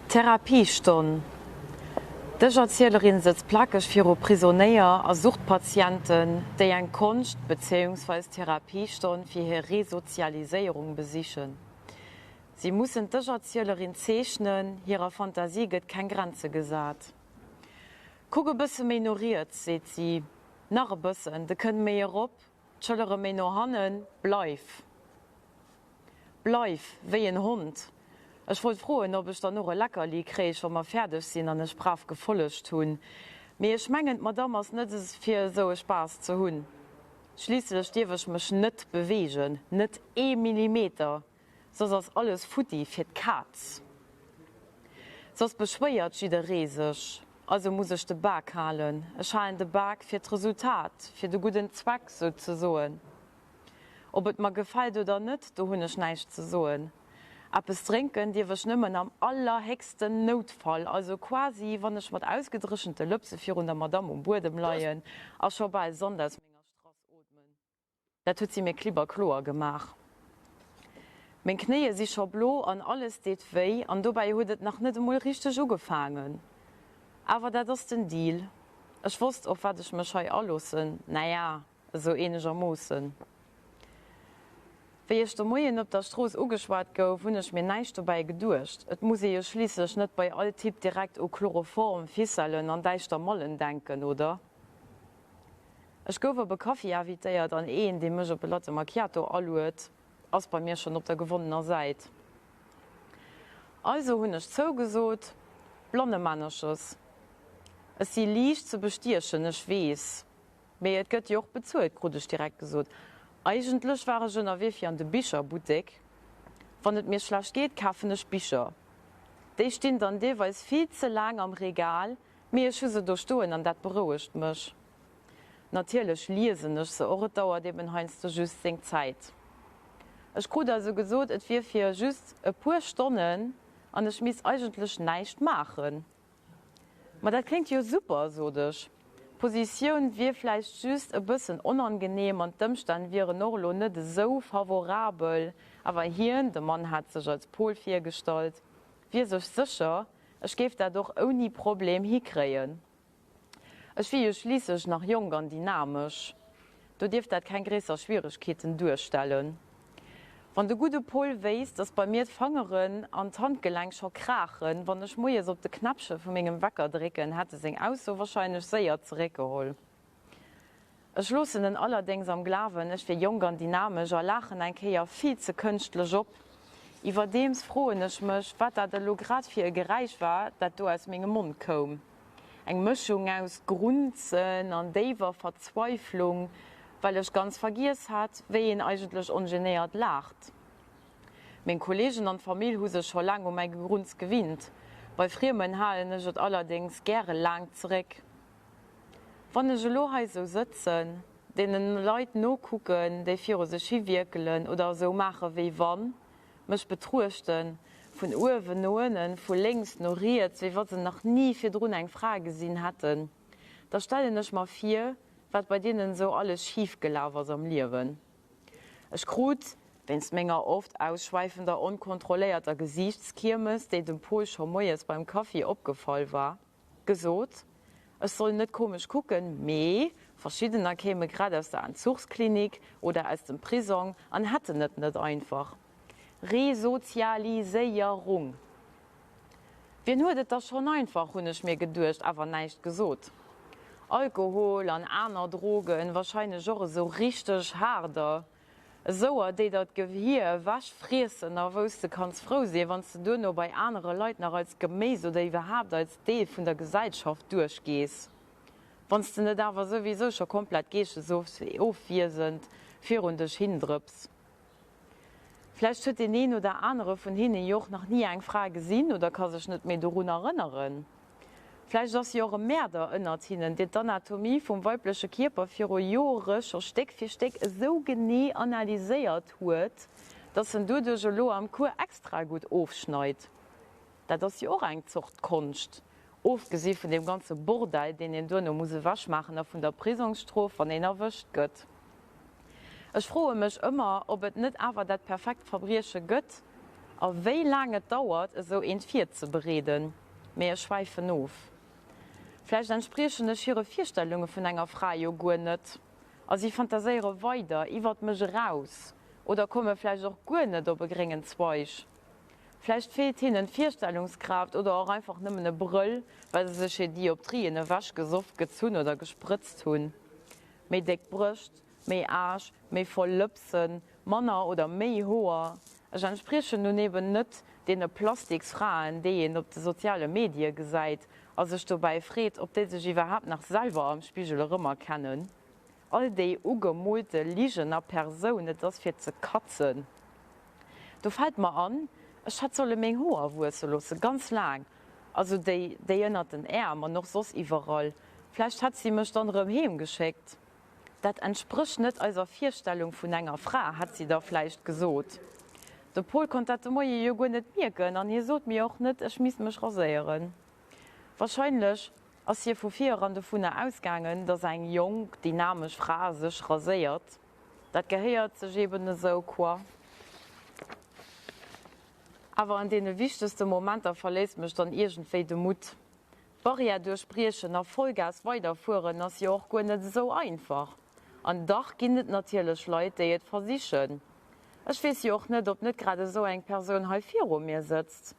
Therapiestonn, D'Ech-Erzielerin sëtzt plakeg viru Prisonéier a Suchtpatienten, déi eng Konscht bezéiungsweis Therapiestonn fir hir Resozialiséierung besichen. Si mussen d'Ech-Erzielerin zeechnen, hirer Fantasie gëtt keng Grenze gesat. Kuck e bësse méi no riets, seet si, nach e bëssen, de Kënn méi erop, d'Schëllere méi no hannen, bleif! Bleif, wéi en Hond. Ech wollt froen, ob ech dann och e Leckerli kréich, wa mer fäerdeg sinn an ech brav gefollegt hunn. Mee ech mengen, d'Madamm ass net fir esou e Spaass ze hunn. Schliisslech dierf ech mech net beweegen, net ee Millimeter, soss ass alles futti fir d'Kaz. Soss beschwéiert jidderee sech. Also muss ech de Bak halen. Ech halen de Bak fir d'Resultat, fir de gudden Zweck souzesoen. Ob et mer gefält oder net, do hunn ech näischt ze soen. Eppes drénken dierf ech nëmmen am allerhéchsten Noutfall, also quasi wann ech mat ausgedréchente Lëpse virun der Madamm um Buedem leien a scho bal Sand aus menger Strass ootmen. Dat huet si mir klipp a kloer gemaach. Meng Knéie si scho blo an alles deet wéi an dobäi huet et nach net emol richteg ugefaangen. Awer dat ass den Deal. Ech wosst, op wat ech mech hei aloossen. Naja. Esou eenegermoossen. Wéi ech de Moien op der Strooss ugeschwat gouf, hunn ech mir näischt dobäi geduecht. Et muss ee jo schliisslech net bei all Typ direkt u Chloroform, Ficellen an däischter Mallen denken, oder? Ech gouf op e Kaffi invitéiert an een, dee mech op e Latte Macchiato aluet, ass bei mir schonn op der gewonnener Säit. Also hunn ech zougesot. Blannemännerches. Ech si liicht ze bestiechen, ech weess. Mee et gëtt jo och bezuelt, krut ech direkt gesot. Eigentlech war ech ënnerwee fir an de Bicherbuttek. Wann et mir schlecht geet, kafen ech Bicher. Déi stinn dann deelweis vill ze laang am Regal, mee ech hu se do stoen an dat berouegt mech. Natierlech liesen ech se och, et dauert eben heiansdo just seng Zäit. Ech krut also gesot, et wier fir just e puer Stonnen an ech misst eigentlech näischt maachen. Ma dat kléngt jo super, sot ech. D'Positioun wier vläicht just e bëssen onangenehm an d'Ëmstänn wieren och elo net esou favorabel, awer hien, de Mann hat sech als Pol virgestallt, wier sech sécher, ech géif dat och ouni Problem hikréien. Ech wier jo schliisslech nach jonk an dynamesch, do dierft dat keng gréisser Schwieregkeeten duerstellen. Wann de gudde Pol wéisst, dass bei mir d'Fangeren an d'Handgelenk scho kraachen, wann ech moies op de Knäppche vu mengem Wecker drécken, hätt e seng Ausso warscheinlech séier zeréckgeholl. Ech loossen en allerdéngs am Glawen, ech wier jonk an dynamesch a laachen eng Kéier vill ze kënschtlech op. Iwwerdeems froen ech mech, wat dat elo grad fir e Geräisch war, dat do aus mengem Mond koum. Eng Mëschung aus Grunzen an déiwer Verzweiflung, well ech ganz vergiess hat, wéi een eigentlech ongenéiert laacht. Meng Kolleegen an d'Famill hu sech scho laang u mäi Gegrunz gewinnt. Bei Friemen halen ech et allerdéngs gäre laang zeréck. Wann ech elo hei sou sëtzen, deenen Leit nokucken, déi viru sech hi wierkelen oder esou maache wéi wann, mech betruechten, vun uewen no ënnen, vu lénks no riets, wéi wa se nach ni virdrun eng Fra gesinn hätten, da stellen ech mer vir, wat bei deenen esou alles schif gelaf ass am Liewen. Ech krut, wéinst menger oft ausschweifender, onkontrolléierter Gesiichtskiermes, déi dem Pol scho moies beim Kaffi opgefall war, gesot, ech soll net komesch kucken, mee verschiddener kéime grad aus der Entzuchsklinik oder aus dem Prisong an hätten et net einfach. Resozialiséierung! Wien huet et da schonn einfach, hunn ech mir geduecht, awer näischt gesot. Alkohol an aner Drogen, warscheinlech och esou richteg haarder. Esouer, déi der d'Gehier ewech friessen a wou s de kanns frou sinn, wann s de duerno bei anere Leit nach als Geméis oder iwwerhaapt als Deel vun der Gesellschaft duerchgees, wann s de net awer souwisou scho komplett geeschesofwiesend virun dech hin drëps. Vläicht huet deen een oder anere vun hinne jo och nach ni eng Fra gesinn oder ka sech net méi dorun erënneren. Vläicht ass jo och e Mäerder ënnert hinnen, deen d'Anatomie vum weibleche Kierper viru Jore scho Stéck fir Stéck esou genee analyséiert huet, dass en doduerch elo am Cours extra gutt ofschneit. Dat ass jo och eng Zort Konscht, ofgesi vun deem ganze Bordell, deen een duerno muss ewechmaachen a vun der Prisongsstrof, wann een erwëscht gëtt. Ech froe mech ëmmer, ob et net awer dat perfekt Verbrieche gëtt. A wéi laang et dauert, esou eent virzebereeden. Mee ech schwäifen of. Vläicht entspriechen ech hire Virstellunge vun enger Fra jo guer net. A si fantaséiere weider, iwwert mech eraus. Oder komme vläicht och guer net op e gréngen Zweig. Vläicht feelt hinnen d'Virstellungskraaft oder och einfach nëmmen e Brëll, well se sech hir Dioptrien ewech gesoff, gezunn oder gesprëtzt hunn. Méi déck Brëscht, méi Aarsch, méi voll Lëpsen, manner oder méi Hoer. Ech entspriechen nun eben net deene Plastiksfraen, déi een op de soziale Medie gesäit a sech dobäi freet, ob déi sech iwwerhaapt nach selwer am Spigel erëmerkennen. All déi ugemoolte Ligen a Persoun, et ass fir ze katzen. Do fält mer an, ech hätt solle meng Hoer wuesse loosse, ganz laang, also déi, déi ënnert den Äerm an och soss iwwerall. Vläicht hätt si mech dann erëm heem geschéckt. Dat entsprécht net eiser Virstellung vun enger Fra, hätt si da vläicht gesot. De Paul konnt dat de Moie jo guer net mierken an hie sot mir och net, ech misst mech raséieren. Wahrscheinlech ass hie vu vir eran dovunner ausgaangen, dass eng jonk, dynamesch Fra sech raséiert. Dat gehéiert sech eben esou, quoi. Awer an deene wichtegste Momenter verléisst mech dann iergendwéi de Mutt. D'Barrière duerchbriechen a Vollgas weiderfueren ass jo och guer net esou einfach. An dach ginn et natierlech Leit, déi et versichen. Ech weess jo och net, ob net grad esou eng Persoun hei viru mir sëtzt.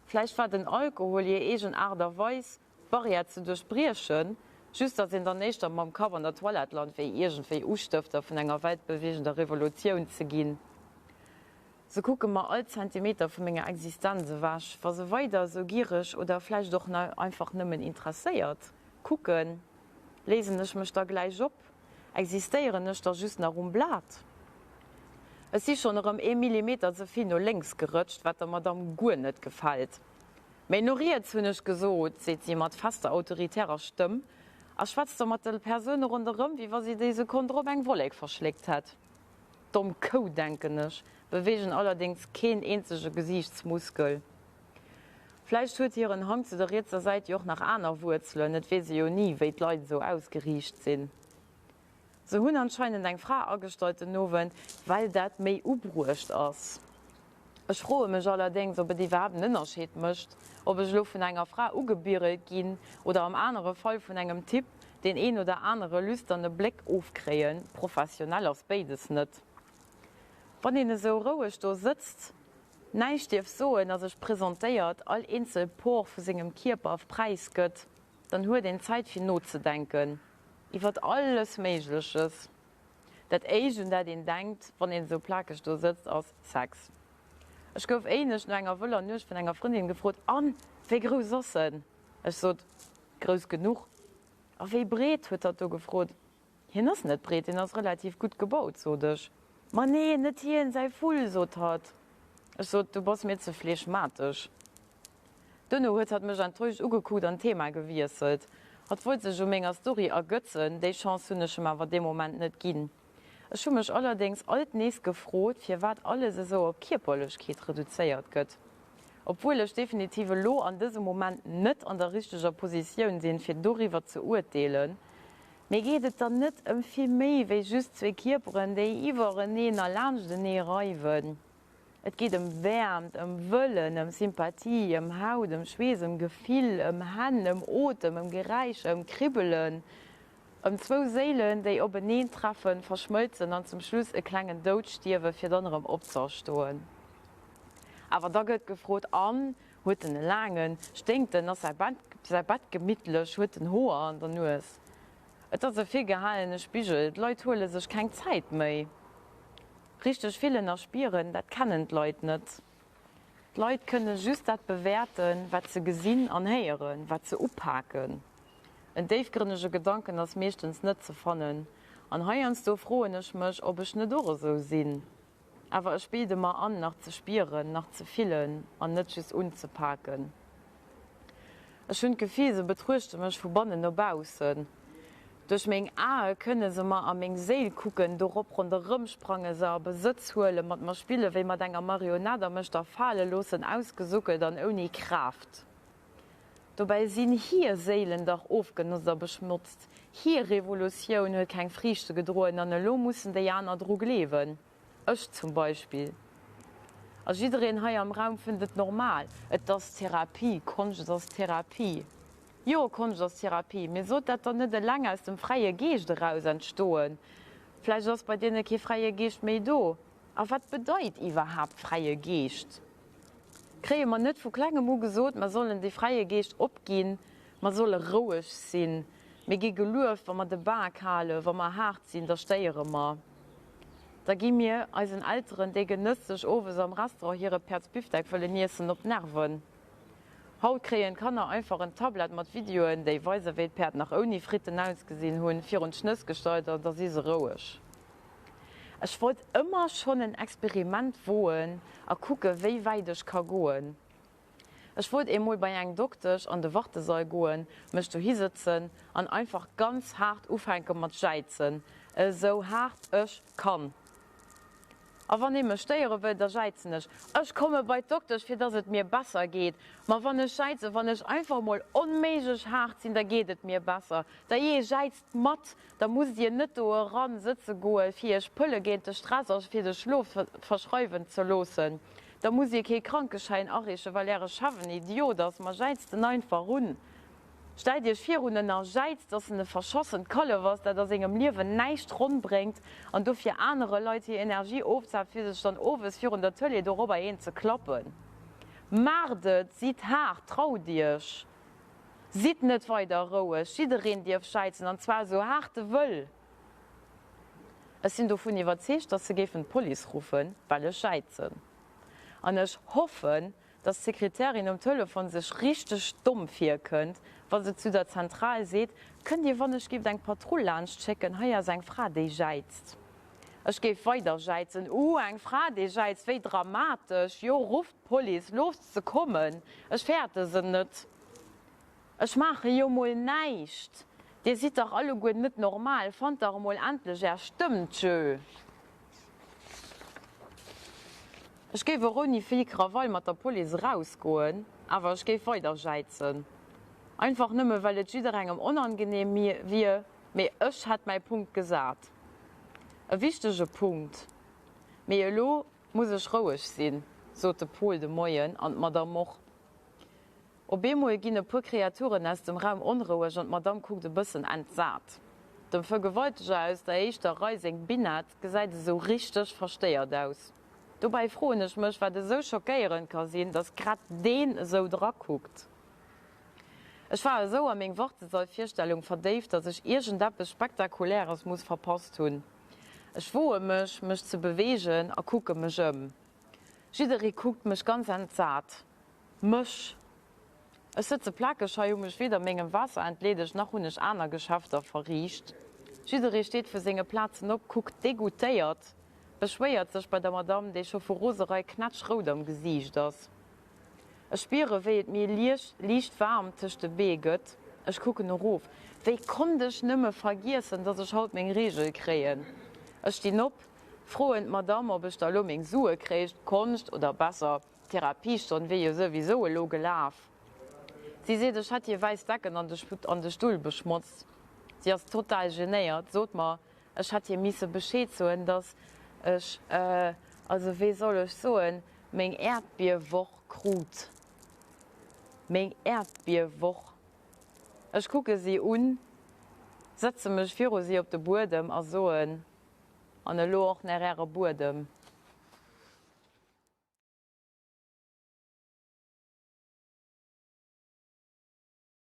Vläicht war den Alkohol hir eegen Aart a Weis, d'Barrière ze duerchbriechen, just datt een dann éischter mam Kapp an der Toilette lant, wéi iergendwéi Ustëfter vun enger weltbeweegender Revolutioun ze ginn. Se kucke mer all Zentimeter vu menger Existenz ewech. Wa se weider esou giereg oder vläicht och einfach nëmmen interesséiert kucken, léisen ech mech da gläich op? Existéieren ech da just nach um Blat? Ech si schonn erëm ee Millimeter ze vill no lénks gerëtscht, wat der Madamm guer net gefält. Méi no riets, hunn ech gesot, seet si mat fester, autoritärer Stëmm a schwätzt da mat de Persoune ronderëm, wéi wa si déi Sekonn drop eng Wollek verschléckt hätt. Domm Kou, denken ech, beweegen allerdéngs keen eenzege Gesiichtsmuskel. Vläicht huet hiren Hang zu der rietser Säit jo och nach aner Wuerzelen, et weess ee jo ni, wéi d'Leit esou ausgeriicht sinn. Se hunn anscheinend eng Fra agestallt den Owend, well dat méi ubruecht ass. Ech froe mech allerdéngs, ob et iwwerhaapt en Ënnerscheed mécht, ob ech elo vun enger Fra ugebirelt ginn oder am anere Fall vun engem Typ deen een oder anere lüsterne Bléck ofkréien. Professionell ass béides net. Wann een esou roueg do sëtzt, näischt dierf soen a sech presentéiert, all eenzel Por vu sengem Kierper präisgëtt, dann huet een Zäit fir nozedenken. Iwwert alles Méigleches. Dat éischt un dat een denkt, wann een esou plakeg do sëtzt, ass Sex. Ech gouf éinescht no enger wëller Nuecht vun enger Frëndin gefrot, An, wéi grouss ass en? Ech sot, Grouss genuch. A wéi breet? huet hatt do gefrot. Hien ass net breet, hien ass relativ gutt gebaut, sot ech. Ma nee, net hien, säi Vull, sot hatt. Ech sot, Du bass mir ze fleegmatesch. Duerno huet hatt mech enttäuscht ugekuckt an d'Thema gewiesselt. Hatt wollt sech u menger Story ergötzen, déi Chance hunn ech em awer dee Moment net ginn. Ech hu mech allerdéngs alt nees gefrot, firwat alles esou op Kierperlechkeet reduzéiert gëtt. Obwuel ech definitiv elo an dësem Moment net an der richteger Positioun sinn, fir doriwwer ze urteelen. Mee geet et dann net ëm vill méi wéi just zwee Kierperen, déi iwwereneen a laanschtenee reiwen? Et geet ëm Wäermt, ëm Wëllen, ëm Sympathie, ëm Haut, ëm Schweess, ëm Gefill, ëm Hänn, ëm Otem, ëm Geräischer, ëm Kribbelen, ëm zwou Séilen, déi openeen treffen, verschmëlzen an zum Schluss e klengen Doud stierwen, fir dann erëm opzëerstoen. Awer da gëtt gefrot, An, huet en e laangen? Sténkt en? Ass säi Bett gemittlech? Huet en Hoer an der Nues? Et ass e virgehalene Spigel, d'Leit huele sech keng Zäit méi. Richteg fillen a spieren, dat kennen d'Leit net. D'Leit kënne just dat bewäerten, wat se gesinn an héieren, wat se upaken. En déifgrënnege Gedanken ass meeschtens net ze fannen. An heiansdo froen ech mech, ob ech net och esou sinn. Awer ech bilde mer an, nach ze spieren, nach ze fillen an net just unzepaken. Ech hunn d'Gefill, se betruechte mech vu bannen no baussen. Duerch meng Ae kënne se mer a meng Séil kucken, dorop ronderëmsprange se a Besëtz huelen, mat mer spille wéi mat enger Marionett a mech da fale loossen, ausgesuckelt an ouni Kraaft. Dobäi sinn hir Séilen dach ofgenotzt a beschmotzt. Hir Revolutioun huet keng Friichte gedroen an elo mussen déi aner dru gleewen. Ech zum Beispill. A jiddereen hei am Raum fënnt et normal. Et ass Therapie, Konscht ass Therapie. Jo, Konscht ass Therapie, mee sollt dat dann net eleng aus dem fräie Geescht eraus entstoen? Vläicht ass bei deene kee fräie Geescht méi do. A wat bedeit iwwerhaapt fräie Geescht? Kréie mer net vu klengem u gesot, mer sollen dee fräie Geescht opginn, mer solle roueg sinn, mir gi gelueft, wa mer de Bak halen, wa mer haart sinn, da stéiere mer. Da gi mir eisen Elteren, déi genësslech owes am Restaurant hire Päerdsbifdeck wëllen iessen, op d'Nerven. Haut kréien d'Kanner einfach en Tablet mat Videoen, déi weisen, wéi d'Päerd nach ouni Fritten ausgesinn hunn, virun d'Schnëss gestallt an da si se roueg. Ech wollt ëmmer schonn en Experiment woen a kucke wéi wäit ech ka goen. Ech wollt eemol bei eng Doktesch an de Wartesall goen, mech dohi sëtzen an einfach ganz haart ufänke mat jäizen, esou haart ech kann. A wann ee mech stéiere wëll, da jäizen ech. Ech komme bei d'Doktesch, fir dass et mir besser geet. Ma wann ech jäizen, wann ech einfach emol onméiglech haart sinn, da geet et mir besser. Da jee, jäizt mat, da musst Dir net do eran sëtze goen, fir Iech Pëlle géint de Stress a fir de Schlof verschreiwen ze loossen. Da musst Dir kee Krankeschäin areechen, well Äre Chef en Idiot ass. Ma jäizt en einfach un. Stellt iech virun, en erjäizt, dass en e verschassent Kallef ass, dat a sengem Liewen näischt ronn bréngt an dofir anere Leit hir Energie ofzaapt, fir sech dann owes virun der Tëlee dorobber een ze klappen. Maacht et! Sidd haart! Traut iech! Sidd net weider roueg! Jiddereen dierf jäizen, an zwar esou haart e wëll! Ech sinn dovun iwwerzeegt, dass se géifen d'Police ruffen, well ech jäizen. An ech hoffen, dass d'Sekretärin um Telefon sech richteg domm virkënnt, wa se zu der Zentral seet, Kënnt Dir wann ech gift eng Patrull laanscht schécken, hei ass eng Fra déi jäizt. Ech géif weider jäizen, Uh, eng Fra déi jäizt, wéi dramatesch, jo rufft d'Police, loosst se kommen, ech fäerte se net. Ech maache jo mol näischt! Dir sidd dach alleguer net normal! Fannt dach emol endlech är Stëmm, tjö! Ech géif och ouni vill Krawall mat der Police erausgoen, awer ech géif weider jäizen. Einfach nëmme well et jidderengem onangenehm wier, mee ech hätt mäi Punkt gesat. E wichtege Punkt. Mee elo muss ech roueg sinn, sot de Pol de Moien an d'Madame och. Op eemol ginn e puer Kreaturen aus dem Raum onroueg an d'Madame kuckt e bëssen entsat. Dem Vergewalteger aus der éischter Rei seng Binett gesäit esou richteg verstéiert aus. Dobäi froen ech mech, wat esou schockéierend ka sinn, dass grad deen esou drakuckt. Ech war esou a meng Wartesall-Virstellung verdéift, dass ech iergendeppes Spektakuläres muss verpasst hunn. Ech woe mech, mech ze beweegen a kucke mech ëm. Jidderee kuckt mech ganz entsat. Mech. Ech sëtze plakeg hei, hu mech weder mengem Waasser entleedegt, nach hunn ech aner Geschäfter verriicht. Jidderee steet vu senge Plazen op, kuckt degoûtéiert, beschwéiert sech bei der Madamm, déi scho vu Roserei knätschrout am Gesiicht ass. Ech spiere wéi et mir liicht waarm tëscht de Bee gëtt. Ech kucken erof. Wéi konnt ech nëmme vergiessen, dass ech haut meng Reegel kréien? Ech stinn op, froen d'Madamm, ob ech da lo meng Sue kréich, d'Konscht, oder besser, D'Therapiestonn wier jo souwisou elo gelaf. Si seet, ech hätt hir wäiss Decken an de Stull beschmotzt. Si ass total genéiert, sot mer, ech hätt hir misse Bescheed soen, dass ech, also wéi soll ech soen, meng Äerdbierwoch krut. Meng Äerdbierwoch. Ech kucke si un, setze mech viru si op de Buedem a soen, An elo och nach äre Buedem.